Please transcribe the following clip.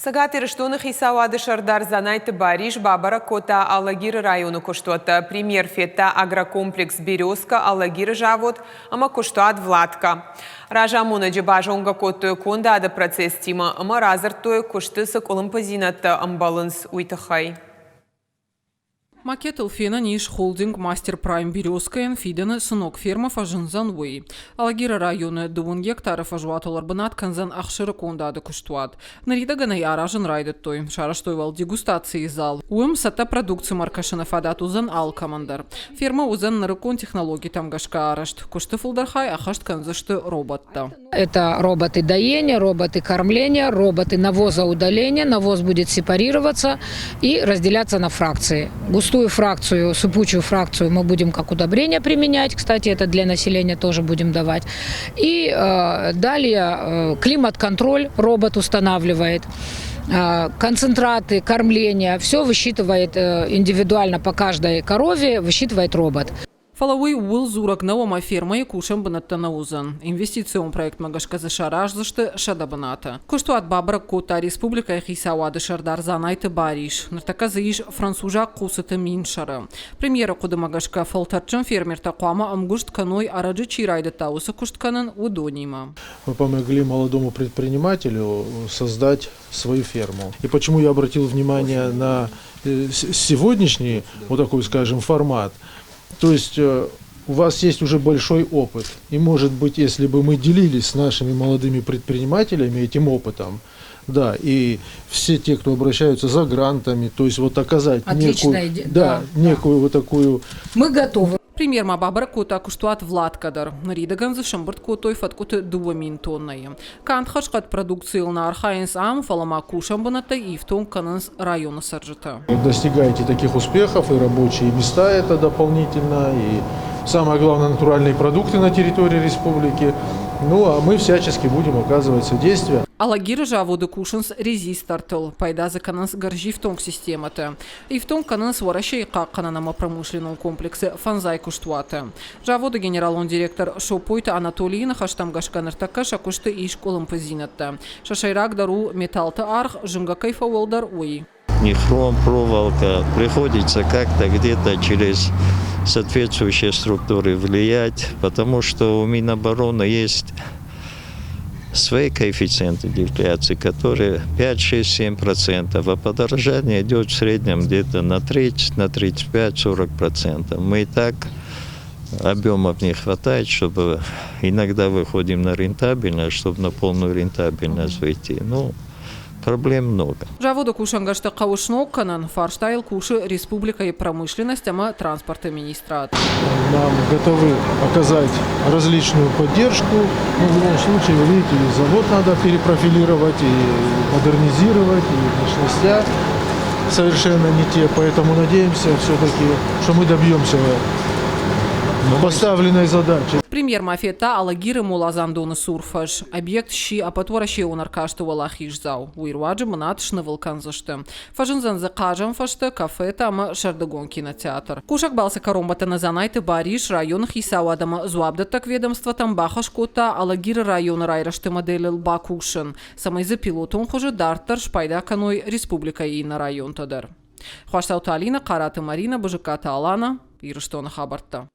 Цӕгат Ирыстоны хицауады сӕрдар Дзанайты Барис бабӕрӕг кодта Алагиры районы куыстуӕттӕ. Премьер федта агрокомплекс «Березка», Алагиры завод ӕмӕ куыстуат «Владка». Разамонӕджы базонгӕ кодтой кондады процесстимӕ ӕмӕ радзырдтой, куысты цы къуылымпыдзинӕдтӕ ӕмбӕлынц, уый тыххӕй. Макетыл фенӕн ис холдинг «Мастер Прайм Березка»-йӕн фидӕны цы ног фермӕ фӕзындзӕн, уый. Алагиры районы дыууын гектары фӕзуатыл ӕрбынат кӕндзӕн ӕхсыры кондады куыстуат. Ныридӕгӕн ӕй аразын райдыдтой. Сарӕзтой уал дегустацийы зал. Уым цӕттӕ продукцимӕ ӕркӕсыны фадат уыдзӕн алкӕмӕн дӕр. Фермӕ уыдзӕн нырыккон технологитӕм гӕсгӕ арӕзт. Куысты фылдӕр хай ӕххӕст кӕндзысты роботтӕ. Это роботы доения, роботы кормления, роботы навозоудаления. Навоз будет сепарироваться и разделяться на фракции. Густую фракцию, сыпучую фракцию мы будем как удобрение применять. Кстати, это для населения тоже будем давать. И далее климат-контроль робот устанавливает. Концентраты, кормление, все высчитывает индивидуально по каждой корове, высчитывает робот. Фӕлӕ уый ууыл дзурӕг нӕу ӕмӕ фермӕйы кусӕн бынӕттӕ нӕ уыдзӕн. Инвестицион проектмӕ гӕсгӕ дзы сараздзысты 100 бынаты. Куыстуат бабӕрӕг кодта республикӕйы хицауады сӕрдар Дзанайты Барис. Ныртӕккӕ дзы ис французаг хъуццыты 1000 сӕры. Премьеры хъуыдымӕ гӕсгӕ фӕлтӕрдджын фермертӕ хъуамӕ ӕмгуыст кӕной, ӕрӕджы чи райдыдта уыцы куыст кӕнын, уыдонимӕ. Мы помогли молодому предпринимателю создать свою ферму. И почему я обратил внимание на сегодняшний вот такой, скажем, формат? То есть у вас есть уже большой опыт. И может быть, если бы мы делились с нашими молодыми предпринимателями этим опытом, да, и все те, кто обращаются за грантами, то есть вот оказать Отличная некую, идея. да, некую вот такую Мы готовы. Премьер ма бабӕрӕг кодта куыстуат «Владка» дӕр. Ныридӕгӕн дзы сӕмбырд кодтой фӕткъуыты 2000 тоннӕйы. Канд хӕрзхъӕд продукцийыл нӕ архайынц ам, фӕлӕ ма кусӕн бынӕттӕй ифтонг кӕнынц районы цӕрджыты. Достигаете таких успехов, и рабочие места это дополнительно, и самое главное, натуральные продукты на территории республики. Ну, а мы всячески будем оказывать содействие. Алагиры заводы кусынц резистортыл, пайда дзы кӕнынц гӕрзифтонг системӕты. Ифтонг кӕнынц Уӕрӕсейы хъахъхъӕнӕн ӕмӕ промышленнон комплексы фӕндзай куыстуаты. Заводы генералон директор Сопойты Анатолийы ныхӕстӕм гӕсгӕ ныртӕккӕ сӕ куысты ис къуылымпыдзинӕдтӕ. Сӕ сӕйрагдӕр у металлты аргъ зынгӕ кӕй фӕуӕлдӕр, уый. Не хром, проволока. Приходится как-то где-то через соответствующие структуры влиять, потому что у Минобороны есть свои коэффициенты дефляции, которые 5, 6, 7%, а подорожание идет в среднем где-то на 30, на 35, 40%. Мы и так объемов не хватает, чтобы иногда выходим на рентабельность, чтобы на полную рентабельность выйти. Ну, проблем много. Заводы кусӕнгӕрзтӕ хъӕуы сног кӕнын, фарстайыл кусы республикӕйы промышленность ӕмӕ транспорты министрад. Нам готовы оказать различную поддержку. Но в любом случае, вы видите, и завод надо перепрофилировать, и модернизировать, и мощности совершенно не те. Поэтому надеемся все-таки, что мы добьемся поставленной задачи. Премьер ма федта Алагиры моладзандоны цур фӕз. Объект сси ӕппӕтуӕрӕсеон ӕркасты уӕлахиздзау. Уый руаджы бынат снывыл кӕндзысты. Фӕзындзӕн дзы хъазӕн фӕзтӕ, кафетӕ ӕмӕ сӕрдыгон кинотеатр. Кусӕг балцы кӕронбӕттӕны Дзанайты Барис районы хицауад ӕмӕ дзуапдӕттӕг ведомствотӕм бахӕс кодта Алагиры районы райрӕзты моделыл бакусын, цӕмӕй дзы пилотон хуызы дарддӕр спайда кӕной республикӕйы иннӕ районтӕ дӕр. Хуасдзауты Алина, Хъараты Марина, Бызыккаты Алана, Ирыстоны хабӕрттӕ.